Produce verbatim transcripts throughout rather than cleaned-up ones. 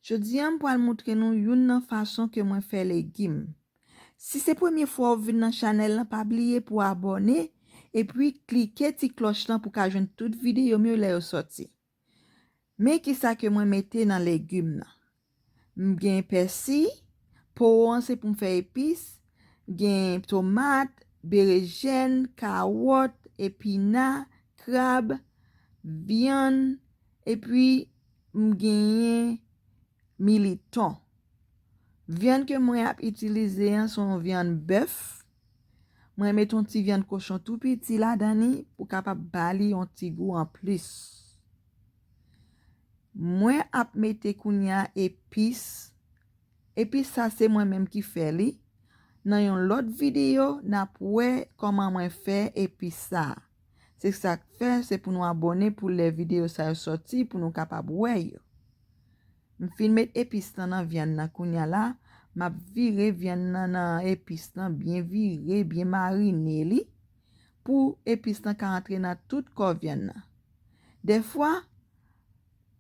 Jodi a, m pral montre nou youn nan fason ke mwen fè legim. Si se premye fwa w vin nan chanèl lan, pa bliye pou abòne epi klike ti klòch lan pou w ka jwenn tout videyo m yo lè yo sòti. Men kisa ke mwen mete nan legim nan. M gen pèsi, po an se pou m fè epis, gen tomat, berejèn, kawòt, epina, krab, vyann, epi m genyen militon. Vyann ke mwen ap itilize an se yon vyann bèf. Mwen met yon ti vyann kochon tou piti ladan li pou kapab ba li yon ti gou anplis. Mwen ap mete kounye a epis. Epis sa se mwen menm ki fè li. Nan yon lòt videyo, n ap wè kòman mwen fè epis sa. Se sa k fè, se pou nou abòne pou lè videyo sa yo sòti, pou nou kapab wè yo. M fin met epis lan nan vyann nan kounye a la, m ap vire vyann nan nan epis lan, byen vire, byen marine li, pou epis lan ka antre nan tout kò vyann nan. Dèfwa,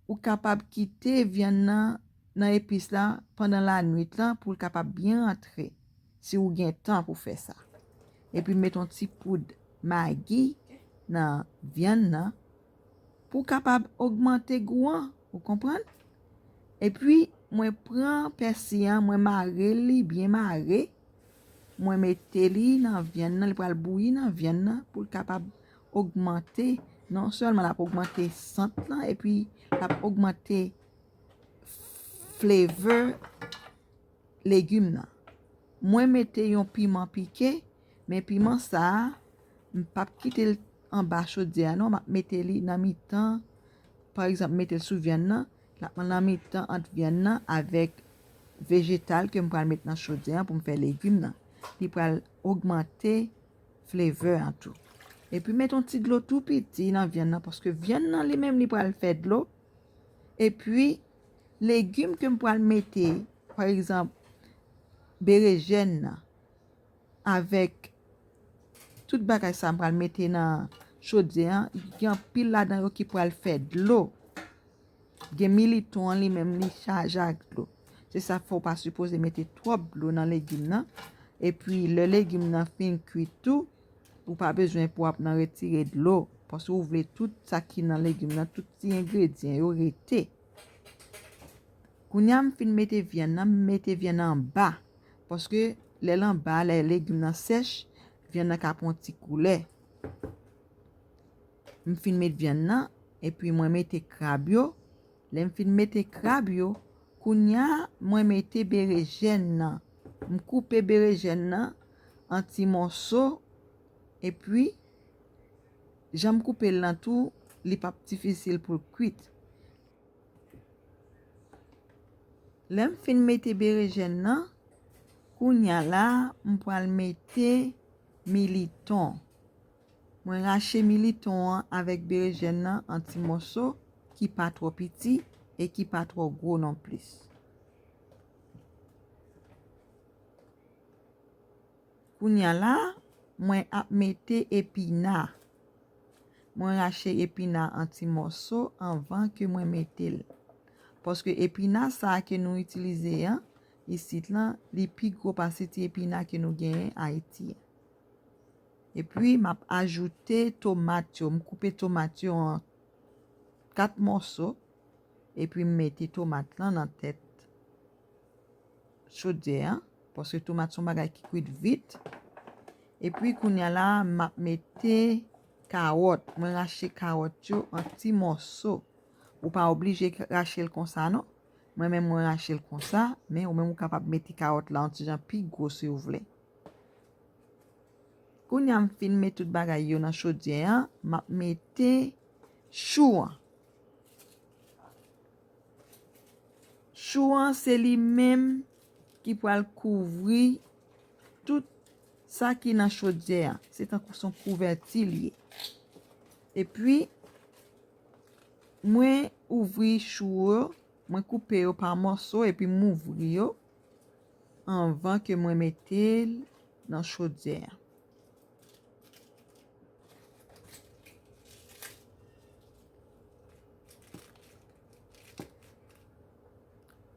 ou kapab kite vyann nan nan epis la pandan lanwit lan pou l kapab byen rantre, si ou gen tan pou fè sa. Epi met yon ti poud magi nan vyann nan pou kapab ogmante gou an, ou konprann? Epi, mwen pran pèsi an, mwen mare li byen mare. Mwen mete li nan vyann nan, li pral bouyi nan vyann nan pou l kapab ogmante, non sèlman l ap ogmante sant lan, epi l ap ogmante flavor legim nan. Mwen mete yon piman pike, men piman sa a, m p ap kite l anba chodyè a non, m ap mete li nan mitan, pa egzanp, m mete l sou vyann nan, l ap nan mitan ant vyann nan avèk vejetal ke m pral met nan chodyè an pou m fè legim nan. Li pral ogmante flavor an tou. Epi met yon ti dlo tou piti nan vyann nan, paske vyann nan li menm li pral fè dlo. Epi, legim ke m pral mete, pa egzanp, berejèn nan, avèk tout bagay sa m pral mete nan chodyè an, gen anpil ladan yo ki pral fè dlo. Gen militon an li menm, li chaje ak dlo. Se sa fè w pa sipoze mete twòp dlo nan legim nan. Epi, lè legim nan fin kwit tou, ou pa bezwen pou w ap nan retire dlo, paske ou vle tout sa ki nan legim nan, tout ti engredyan yo rete. Kounye a m fin mete vyann nan, m mete vyann nan anba, paske lè l anba, lè legim nan sèch, vyann nan ka pran yon ti koulè. M fin met vyann nan, epi mwen mete krab yo. Lè m fin mete krab yo, kounye a mwen mete berejèn nan. M koupe berejèn nan an ti mòso, epi jan m koupe l lan tou, li p ap difisil pou l kwit. Lè m fin mete berejèn nan, kounye a la, m pral mete militon. Mwen rache militon an avèk berejèn nan an ti mòso ki pa twò piti e ki pa twò gwo nonplis. Kounye a la, mwen ap mete epina. Mwen rache epina an ti mòso anvan ke mwen mete l. Paske epina sa a ke nou itilize an, isit lan, li pi gwo pase ti epina ke nou genyen Ayiti an. Epi, m ap ajoute tomat yo. M koupe tomat yo an kat mòso. Epi, m mete tomat lan nan tèt chodyè an, paske tomat se yon bagay ki kwit vit. Epi, kounye a la, m ap mete kawòt. Mwen rache kawòt yo an ti mòso. Ou pa oblije rache l konsa, non. Mwen menm, mwen rache l konsa, men ou menm ou kapab mete kawòt la yon ti jan pi gwo si w vle. Kounye a m fin met tout bagay yo nan chodyè an, m ap mete chou an. Chou an se li menm ki pral kouvri tout sa ki nan chodyè an. Se tankou se yon kouvèti li ye. Epi, mwen ouvri chou yo, mwen koupe yo pa mòso epi m ouvri yo anvan ke mwen mete l nan chodyè an.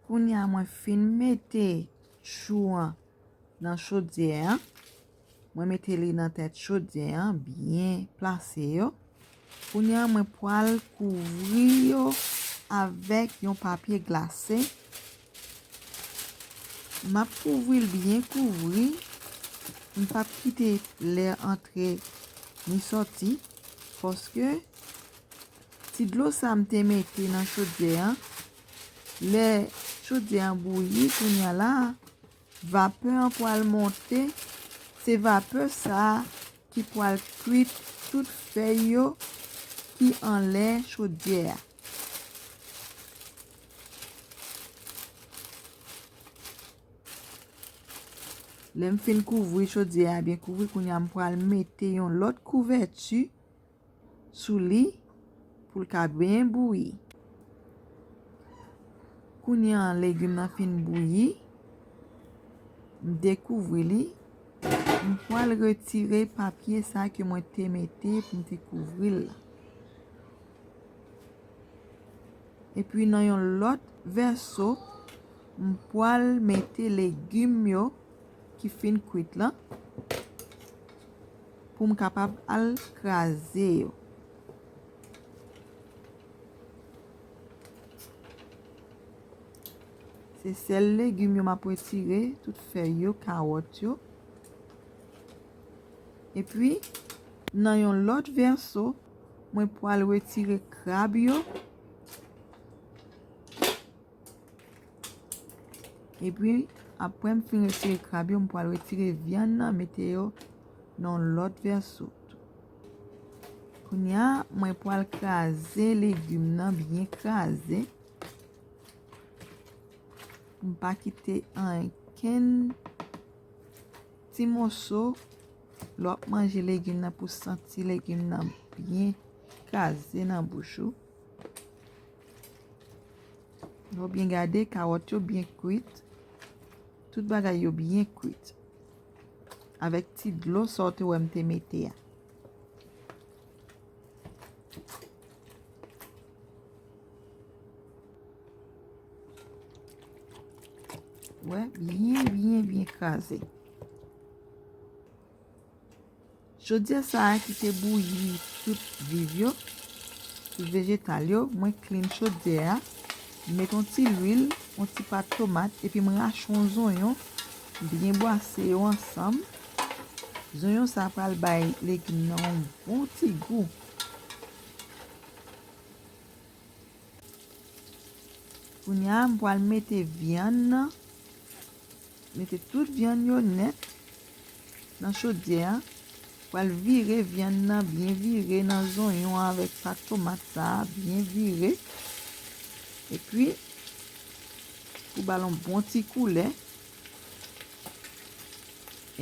Kounye a mwen fin mete tchou an nan chodyè an. Mwen mete li nan tèt chodyè an, byen plase yo. Kounye a mwen pral kouvri yo avèk yon papye glase. M ap kouvri l byen kouvri. M p ap kite lè antre ni sòti. Paske ti dlo sa m te mete nan chodyè an, lè chodyè an bouyi kounye a la, vapè an pral monte. Se vapè sa a ki pral kwit tout fèy yo ki anlè chodyè a. Lè m fin kouvri chodyè a byen kouvri, kounye a m pral mete yon lòt kouvèti sou li pou l ka byen bouyi. Kounye a legim nan fin bouyi, m dekouvri li. M pral retire papye sa ke mwen te mete pou m te kouvri l la. Epi nan yon lòt vèso, m pral mete legim yo ki fin kwit lan pou m kapab al kraze yo. Se sèl legim yo m ap retire, tout fèy yo, kawòt yo. Epi, nan yon lòt vèso, mwen pral retire krab yo. Epi, apre m fin retire krab yo, m pral retire vyann nan, mete yo nan yon lòt vèso. Kounye a, mwen pral kraze legim nan, byen kraze. Pou m pa kite ankenn ti moso. Lè w ap manje legim nan, pou santi legim nan byen kraze nan bouch ou. Lè w byen gade, kawòt yo byen kwit. Tout bagay yo byen kwit. Avèk ti dlo sa w te wè m te mete a. Wè, byen, byen, byen kraze. Chodyè sa a ki te bouyi tout viv yo, tout vejetal yo, mwen clean chodyè a, m met yon ti lwil, yon ti pat tomat, epi m rache yon zonyon, m byen bwase yo ansanm. Zonyon sa a pral bay legim nan yon bon ti gou. Kounye a, m pral mete vyann nan. Mete tout vyann yo nèt nan chodyè a. Pral vire vyann nan, byen vire nan zonyon an avèk pat tomat sa a, byen vire. Epi, pou ba l yon bon ti koulè.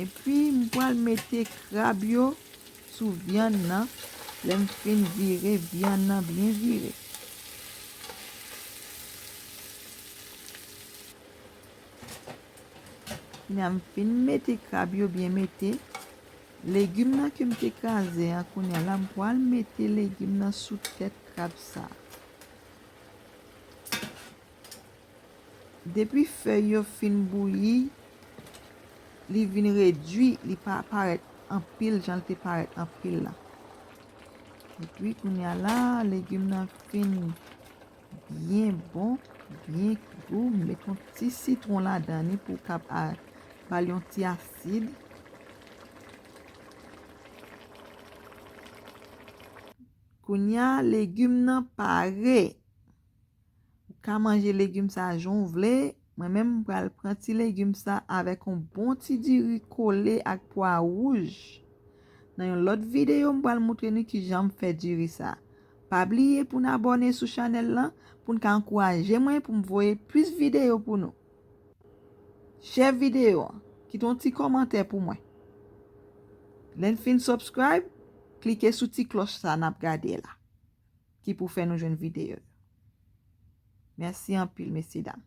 Epi, m pral mete krab yo sou vyann nan. Lè m fin vire vyann nan, byen vire. Kounye a m fin mete krab yo byen mete. Legim nan ke m te kraze a, kounye a la, m pral mete legim nan sou tèt krab sa a. Depi fèy yo fin bouyi, li vin redui, li pa parèt anpil jan l te parèt anpil la. Epi kounye a la, legim nan fin byen bon, byen gou. M met yon ti sitwon ladan li pou l kab a, ba l yon ti asid. Kounye a, legim nan pare. Ou ka manje legim sa jan w vle. Mwen menm, m pral pran ti legim sa avèk yon bon ti diri kole ak pwa wouj. Nan yon lòt videyo, m pral moutre nou kijan m fè diri sa. Pa bliye pou n abòne sou chanèl lan, pou n ka ankouraje mwen pou m voye plis videyo pou nou. Share videyo an, kite yon ti kòmantè pou mwen. Lè n fin subscribe, klike sou ti klòch sa n ap gade la, ki pou fè nou jwenn videyo yo. Mèsi anpil, mesyedam.